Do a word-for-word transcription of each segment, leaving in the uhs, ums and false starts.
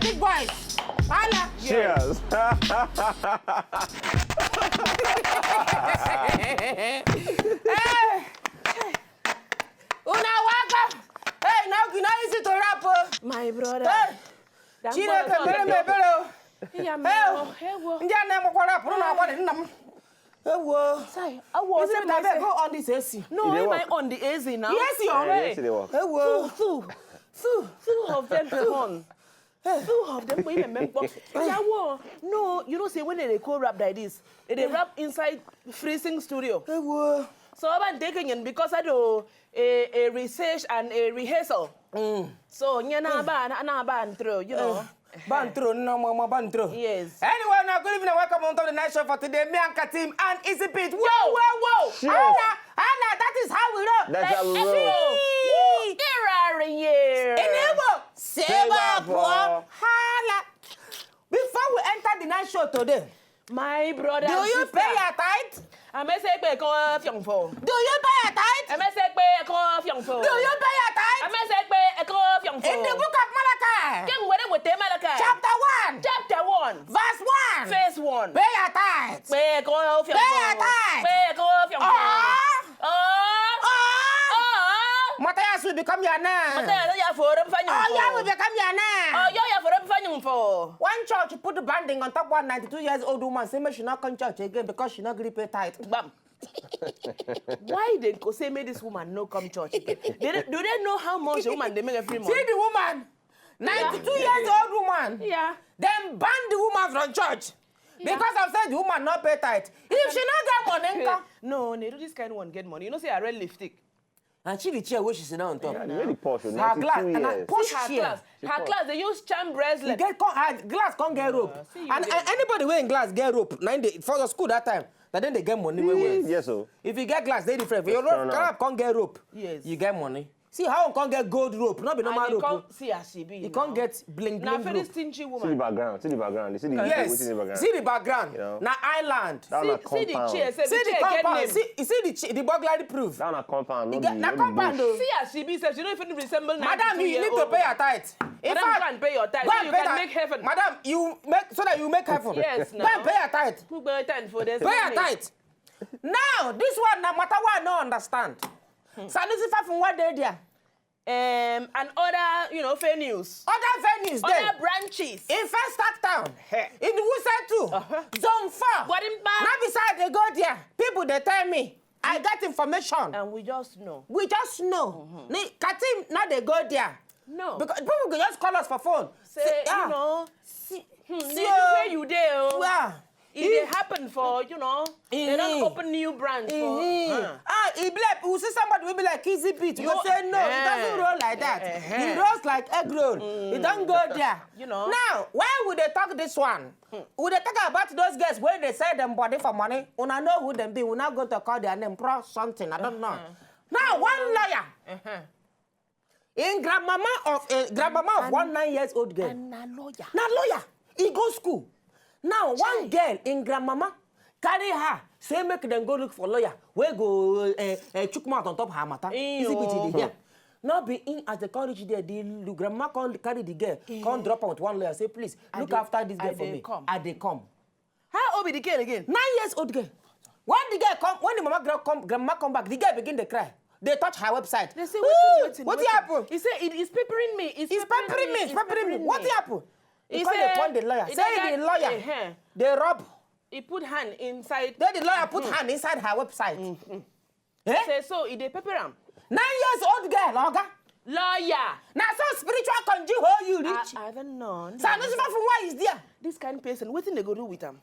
Big boys. Hala. Cheers. Hey. Una welcome. Hey, now you know easy to rap. Oh. My brother. Hey. Chineke mere m ebere. Ndị a na-emekwa rap, unu na-agwa nna m. Ewo. Is it that they go on this A C? No, am I on the A C now? Yes, you are. Hey. Ewo. Two, two, two, two of them on. Two of them, we make. Yeah, wo. No, you know, say when they go rap like this, they rap inside freezing studio. Ewo. So I'm taking it because I do a, a research and a rehearsal. Mm. So, yeah, na ba, na, na ba through, you know. Ban through, no more, more ban through. Yes. Anyway, now good evening, welcome on to the night show for today. Me and Katim and Easy Beat. Whoa, whoa, whoa. Cheers. Hala, hala, that is how we roll. That's how we roll. Here are here. Enable. Save up, hala. Before we enter the night show today, my brother, do you pay your tithe? Amese pe ko fiong fo. Do you pay your tithe? Amese pe ko fiong fo. Do you pay your tithe? Amese pe ko fiong fo. In the book of Malachi. Ken were wete Malachi. Chapter one. Chapter one. Verse one. Verse one. Pay your tithe. Pe ko fiong fo. Pay your tithe. Pe ko fiong fo. Oh. Oh. Oh. Oh. Matthias will become your name. Matthias ya fo ram fa nyong fo. Oh, yeah, will become your name. Oh, yeah, ya fo ram fa nyong fo. One church put banding on top one ninety-two years old woman, say make she not come church again because she not gree pay tithe. Bam. Why they go say make this woman no come church again? They, do they know how much the woman they make every month? See the woman, ninety-two years old woman. Yeah. Then ban the woman from church because of say the woman not pay tithe. If she not get money, nko? No, they do this kind of one get money. You know, say I read lipstick. And she the chair where she sit down on top. Yeah, very posh. Her glass, and her posh chair. Her class, they use charm bracelet. You get con, her glass can't get rope. And, and anybody wearing glass get rope. Nine day for your school that time. That then they get money. Yes, so if you get glass, they different. For your rope, can't get rope. Yes. You get money. See how you can't get gold rope, not be normal rope. See as she be. You can't get bling bling rope. Now very stingy woman. See the background. See the background. You see the, yes. See the background. See the background. You know? Now island. See, see the chair. See the compound. See, you see the the burglary proof. That na compound. Not compound though. See as she be, she don't even resemble. Madam, you need to pay your tithe. In fact, go and pay your tithe. So you can make heaven. Madam, you make so that you make heaven. Yes, now. Go and pay your tithe. Who pay your tithe for this? Pay your tithe. Now, this one na matter why I no understand. Sanusi Fafun, what dey there? Um, and other, you know, venues. Other venues there. Other branches. In First Act Town. In Wuse too. Zone four. Gwarimpa. Not beside they go there. People they tell me. I get information. And we just know. We just know. Katim, now they go there. No. Because people go just call us for phone. Say, you know, see, see where you dey. Yeah. If they happen for, you know, they don't open new brands for. Ah, e be like, we see somebody will be like Easy Beat. You go say, no, it doesn't roll like that. It rolls like egg roll. It don't go there. You know. Now, why would they talk this one? Would they talk about those girls where they sell them body for money? Una know who them be. We not going to call their name. Pro something. I don't know. Now, one lawyer. In grandmama of, eh, grandmama of one nine years old girl. And na lawyer. Na lawyer. He go school. Now, one girl in grandmama carry her, say make them go look for lawyer. We go, eh, eh, chook mouth on top her matter. Easy Beat dey there. Not be in as they come reach there, the grandma come carry the girl, come drop her with one lawyer, say, please, look after this girl for me. I dey come. How old be the girl again? Nine years old girl. When the girl come, when the mama girl come, grandma come back, the girl begin to cry. They touch her website. They say, "Wetin, wetin, wetin happen?" He say, "It is peppering me. It's peppering me. It's peppering me. What happen?" He come dey point the lawyer. Say the lawyer. They rob. He put hand inside. Then the lawyer put hand inside her website. Eh? Say so, he dey pepper am. Nine years old girl, oga. Lawyer. Na so spiritual conji hold you reach. I, I don't know. Sanusi Fafun, why is there? This kind person, wetin they go do with am?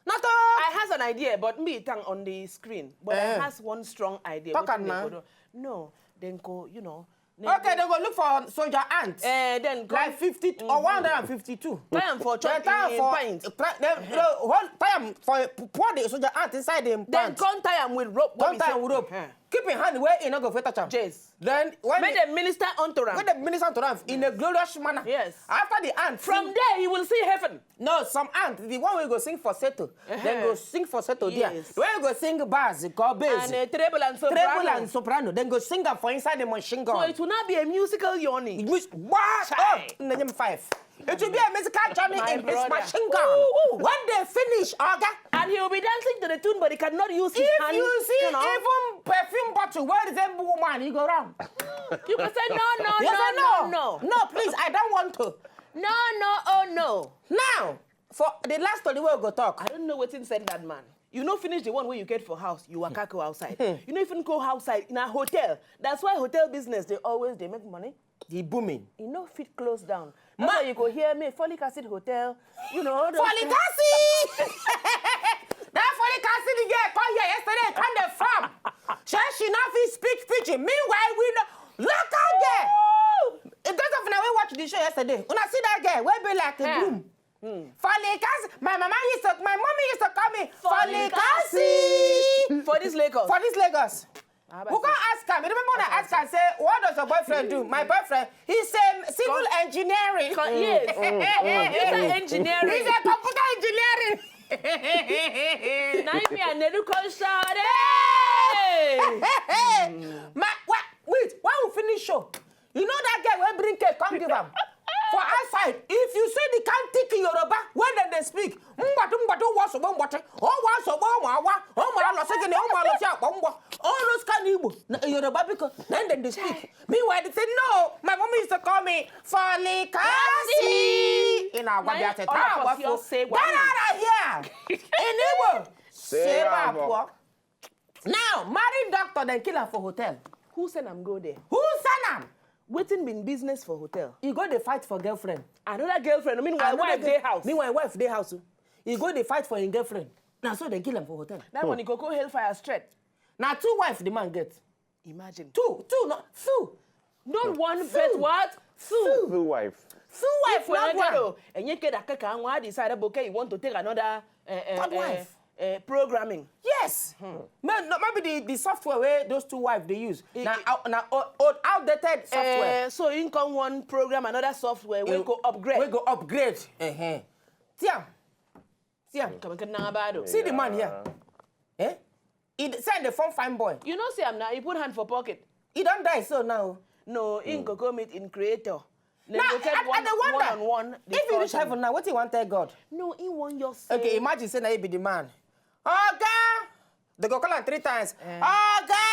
Not all. I has an idea, but me it on the screen. But I has one strong idea. Talk am now. No, then go, you know. Okay, they go look for soldier ant. Eh, then go like fifty or one hundred and fifty-two. Tie am for chop in pint. Tie am for, tie am for, pour the soldier ant inside the pant. Then come tie am with rope. Come tie am with rope. Keep in hand where he no go fit touch am. Yes. Then when Make the, dem minister unto am. when the minister to am in a glorious manner. Yes. After the ant From sing- there, he will see heaven. No, some ant, the one wey go sing falsetto, then go sing falsetto there. Yes. The one wey go sing bass, go bass. And uh, treble and soprano. Treble and soprano, then go sing am for inside the machine gun. So it will not be a musical journey. Which what? Oh, Chai. Name five. It will be a musical journey My in his brother. machine gun. Ooh, ooh. When they finish, Oga, And he will be dancing to the tune, but he cannot use his if hand. you see know? even perfume bottle where resemble woman, he go round. You can say no, no, You no, say no, no, no, please, I don't want to. No, no, oh no. Now, for the last story we go talk. I don't know wetin send that man. You no finish the one wey you get for house, you waka go outside. You no even go outside in a hotel. That's why hotel business dey always dey make money. The booming. E no fit close down. That's why you go hear me, folic acid hotel. You know, all those Folic things. acid! That folic acid girl come here yesterday, come the farm. She she no fit speak pidgin. Meanwhile, we know local girl. Those of una wey watch the show yesterday, una see that girl wey be like a Yeah. groom. Folic acid. My mama used to, my mommy used to call me folic acid For this Lagos. for this Lagos. Ah, We go ask am. You remember when I ask am, say, what does your boyfriend do? My boyfriend, he's a civil engineering. Co- yes. Computer engineering. He's a computer engineering. Na me and Nedu come shout. Hey! Hey, my, wait, wait, when we finish show, you know that girl wey bring cake come give am for outside. If you see the kind thick Yoruba wey dem dey speak, mgbadu mgbadu wa sogbo mgbati, o wa sogbo o ma wa, o ma lọ sí gini, o ma lọ sí àpò mgbọ, all those kind Igbo na Yoruba biko na dem dey speak. Meanwhile, they say no. My mommy used to call me folic acid. In our All of us here say, Get out of here. In Igbo, say Say pụọ. Now, married doctor dem kill am for hotel. Who send am go there? Who send am? Wetin be business for hotel? He go dey fight for girlfriend. Another girlfriend. Meanwhile, Another wife girl- dey house. Meanwhile, wife dey house. He go dey fight for him girlfriend. Na so dem kill am for hotel. That one, he go go hellfire straight. Na two wife the man get. Imagine. Two, two, no, two. Not one, but what? Two. Two wife. Two wife, not one. And you get a kaka and why decide okay, you want to take another uh, uh, Third uh, wife. Uh, programming. Yes. Maybe, no, maybe the, the software where those two wives they use. It- Now, it- out, now old, old outdated software. Uh, so you come one program, another software, we go upgrade. We go upgrade. Uh-huh. Tiam. Tiam. Come and get now about it. See the man here. Eh? He d- send the phone fine boy. You know, see him now. He put hand for pocket. He don't die so now. No, in go go meet in creator. Then Now, go get I, I one, dey wonder, one on one. If you reach heaven now, what you want to tell God? No, in one your Okay, imagine say na you be the man. Oga, they go call am three times. Eh. Oga,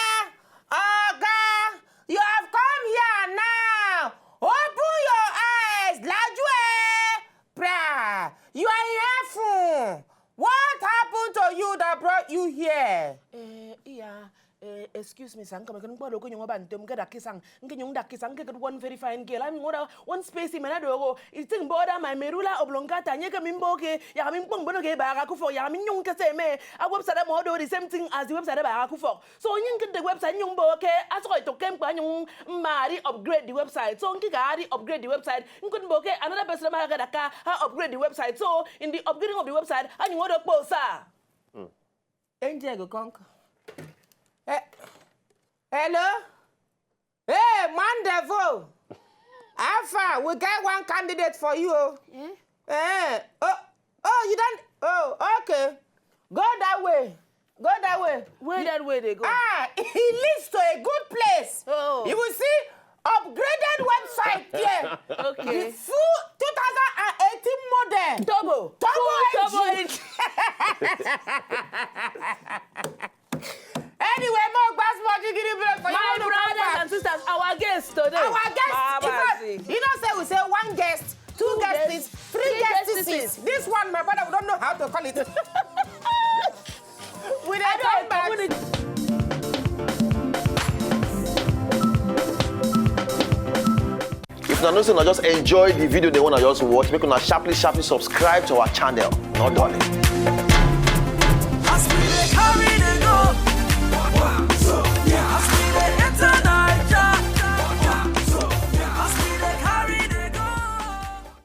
Oga, you have come here now. Open your eyes, laju eh, pra. You are in heaven. What happened to you that brought you here? Eh, yeah. Eh, excuse me, sang kama kan gbado ko nyong ba ntem kada kisang, ngi nyong da kisang ke one very fine girl. I'm ngora one space man do go. It thing border my merula oblongata nye ka mimbo ke ya min pong bono ke ba ka kufo ya min nyong ke se me. A website mo do the same thing as the website ba ka kufo. So nying ke the website nyong bo ke aso ko to kem pa nyong mari upgrade the website. So ngi ka ari upgrade the website. Ngi kun bo ke another person ma ka da ka ha upgrade the website. So in the upgrading of the website, a nyong do po sa. Angel go conquer. Eh, hello? Hey, man devil. Alpha, we get one candidate for you. Oh. Eh? Eh, oh, oh, you don't. Oh, okay. Go that way. Go that way. Where that way they go? Ah, he leads to a good place. Oh. You will see upgraded website here. Okay. The full two thousand eighteen model. Turbo. Turbo Full engine. Anyway, more gbas more jigiri break for you. My When we come brothers back. And sisters, our guest today. Our guest, Baba in fact, Zi. You know, say we say one guest, two, Two guests, guests, three three guests. Guests. This one, my brother, we don't know how to call it. We dey I come don't back. Community. If una know say una just enjoy the video, they wanna just watch, make una sharply, sharply subscribe to our channel. No darling. As we